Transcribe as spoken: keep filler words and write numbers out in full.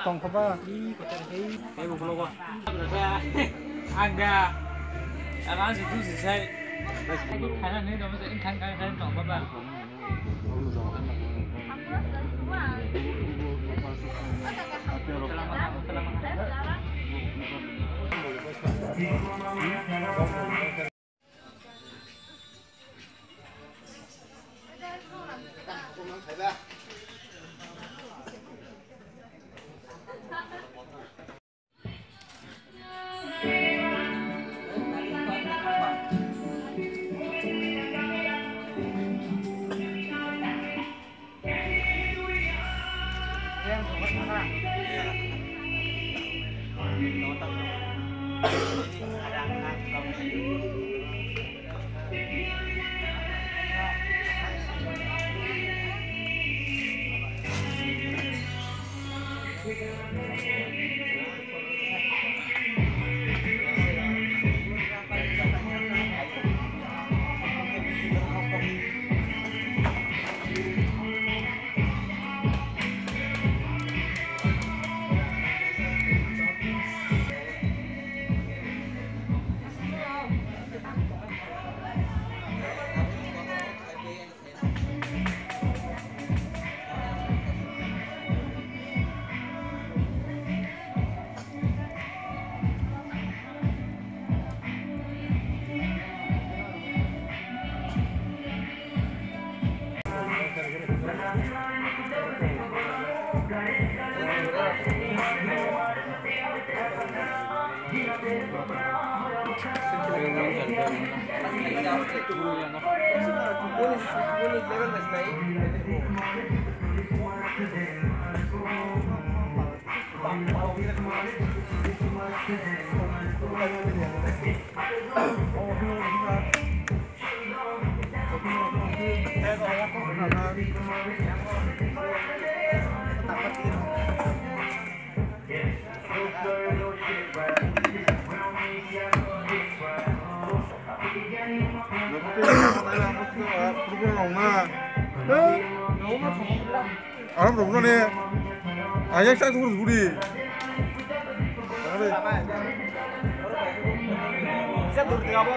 Tongkha ba. Ebo vlog o. Aga. Aga si tu si sai. Khana ni dong sa in thang thang thang tong ba ba. Aram rok no ne. Ayang sa thur budi. Sa dur de abo.